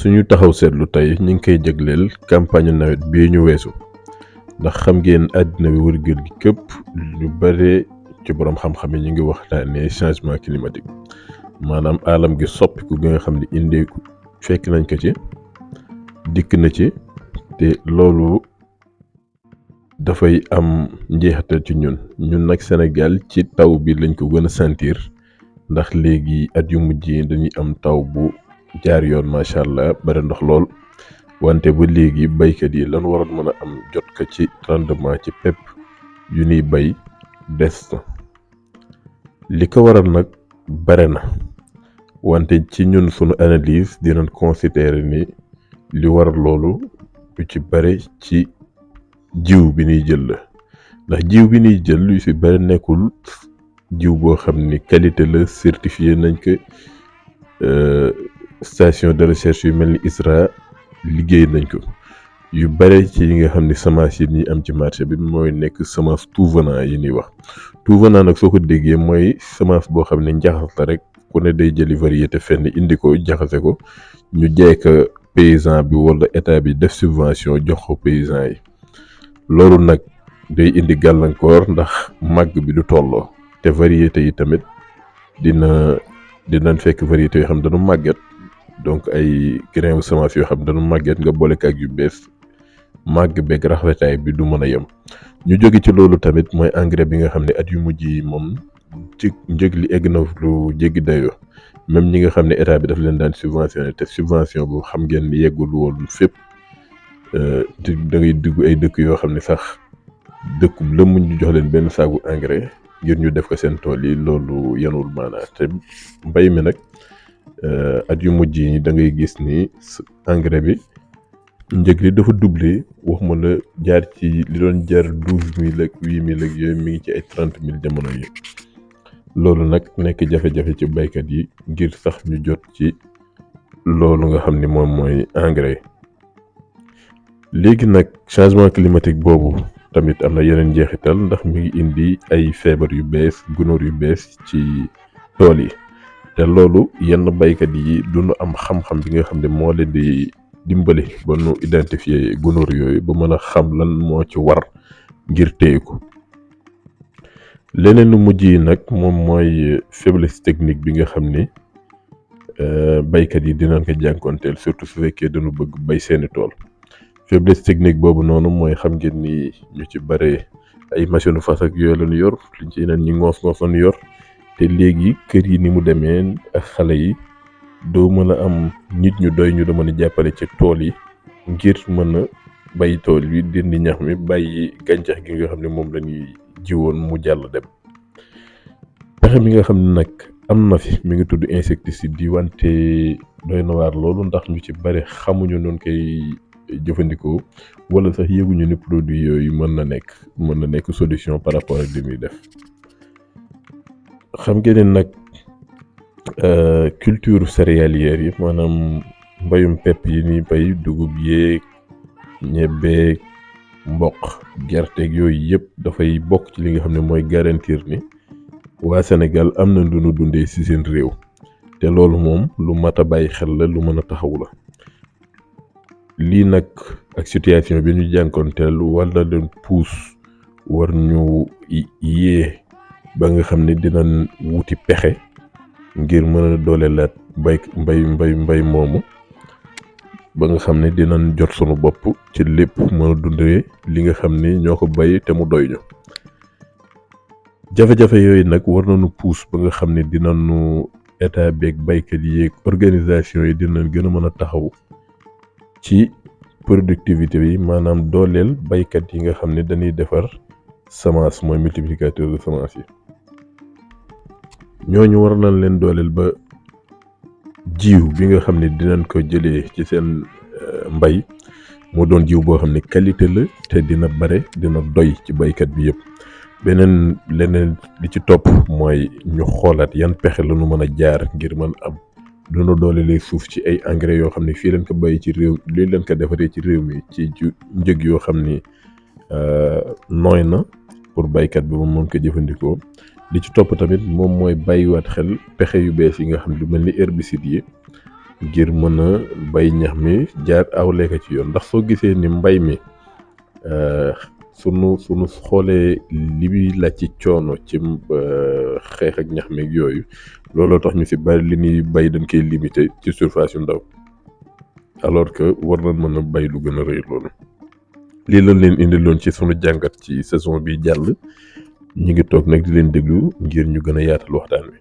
suñu taxaw seetlu tey ñu ngi koy jagleel campagne nawet bii ñu weesu ndax xam ngeen àddina bi wërgël gi képp lu bare ci borom xam-xam yi ñu ngi waxtaanee changement climatique maanaam alam gi soppiku gi nga xam ne indeeku fekk nañ ko ci dikk na ci te loolu dafay am njeexital ci ñun nag Sénégal ci taw bi lañ ko gën a sentir ndax léegi at yu mujj yi dañuy am taw bu jaar yoon macha allah bari ndox lool wante ba léegi baykat yi lan waroon mën a am jot ko ci rendement ci pepp yu ñuy bay des na li ko waral nag bare na wante ci ñun sunu analyse dinañ considérer ni li waral loolu lu ci bare ci jiw bi ñuy jël la ndax jiw bi ñuy jël lu ci bare nekkul jiw boo xam ni qualité la certifié nañ ko station de recherche yu mel ni ISRA liggéey nañ ko yu bare ci yi nga xam ni semence yi ñuy am ci marché bi mooy nekk semence tout venant yi ñuy wax tout venant nag soo ko déggee mooy semence boo xam ne njaxas la rek ku ne day jëli variété fenn indi ko jaxase ko ñu jaay ko paysan bi wala état bi def subvention jox ko paysan yi loolu nag day indi gàllankoor ndax màgg bi du tolloo te variété yi tamit dinañ fekk variété yoo xam dañu màgget donc ay grain wu semence yoo xam dañu màgget nga boole ak yu bees màgg beeg rafetaay bi du mën a yem ñu jóge ci loolu tamit mooy engrais bi nga xam ne at yu mujj yi moom ci njëg li egg na lu jéggi dayoo même ñi nga xam ne état bi daf leen daan subventionné te subvention bu xam ngeen ni yeggul woon fépp te da ngay dugg ay dëkk yoo xam ne sax dëkk lëmm ñu jox leen benn saagu engrais ngir ñu def ko seen tool yi loolu yanul maanaa te mbay mi nag at yu mujj yi da ngay gis ni engrais bi njëg li dafa doublé waxuma la jaar ci li doon jar 12 000 ak 8 000 ak yooyu mi ngi ci ay 30 000 jamono yi loolu nag nekk jafe-jafe ci baykat yi ngir sax ñu jot ci loolu nga xam ni moom mooy engrais léegi nag changement climatique boobu tamit am na yeneen njeexital ndax mi ngi indi ay feebar yu bees gunóor yu bees ci tool yi te loolu yenn baykat yi duñu am xam-xam bi nga xam ne moo leen di dimbali ba nu identifier gunóor yooyu ba mën a xam lan moo ci war ngir téye ko leneen lu mujj yi nag moom mooy faiblesse technique bi nga xam ni baykat yi dinañ ko jànkoonteel surtout su fekkee dañu bëgg bay seeni tool faiblesse technique boobu noonu mooy xam ngeen ni ñu ci bare ay machine fas ak yooyu lañu yor liñ ci yeneen ñi ngoos lañu yor te léegi kër yi ni mu demee ak xale yi doo mën a am nit ñu doy ñu la mën a jàppale ci tool yi ngir mën a bay tool yi dindi ñax mi bàyyi gàncax gi nga xam ne moom lañuy jiwoon mu jàll dem pexe mi nga xam ne nag am na fi mi ngi tudd insecticide yi wante doy na waar loolu ndax ñu ci bare xamuñu noonu koy jëfandikoo wala sax yëguñu ni produit yooyu mën na nekk solution par rapport ak li muy def xam ngeen ne nag culture céréalière yi maanaam mbayum pepp yi ni bay dugub yeeg ñebbe mboq gerteeg yooyu yëpp dafay bokk ci li nga xam ne mooy garantir ni waa Sénégal am na lu nu dundee ci seen réew te loolu moom lu mat a bàyyi xel la lu mën a taxaw la lii nag ak situation bi ñu jànkoonteel wala leen puus war ñu yee ba nga xam ne dinañ wuti pexe ngir mën a doolelaat mbay moomu ba nga xam ne dinañ jot sunu bopp ci lépp mën a dundee li nga xam ni ñoo ko bay te mu doy ñu jafe-jafe yooyu nag war nañu puus ba nga xam ne dinañu état beeg baykat yi yeeg organisation yi dinañ gën a mën a taxaw ci productivité bi maanaam dooleel baykat yi nga xam ne dañuy defar semence mooy multiplicateur de semence yi ñooñu war nañ leen dooleel ba jiw bi nga xam ne dinañ ko jëlee ci seen mbay moo doon jiw boo xam ne qualité la te dina bare dina doy ci baykat bi yëpp leneen li ci topp mooy ñu xoolaat yan pexe la ñu mën a jaar ngir mën am duna doolelee suuf ci ay engrais yoo xam ne fii leen ko bay ci réew lii leen ko defaree ci réew mi ci njëg yoo xam ni nooy na pour baykat bi moom mën ko jëfandikoo li ci topp tamit moom mooy bàyyiwaat xel pexe yu bees yi nga xam ne lu mel ni herbicide yi ngir mën a bay ñax mi jaar awlee ko ci yoon. Ndax soo gisee ni mbay mi sunu xoolee li muy laaj ci coono ci xeex ak ñax meeg yooyu, looloo tax ñu ci bari li ñuy bay dañ koy limité ci surface yu ndaw, alors que war nañ mën a bay lu gën a rëy loolu. lii lañ leen indiloon ci sunu jàngat ci saison bi jàll. ñi ngi toog nag di leen déglu ngir ñu gën a yaatal waxtaan wi.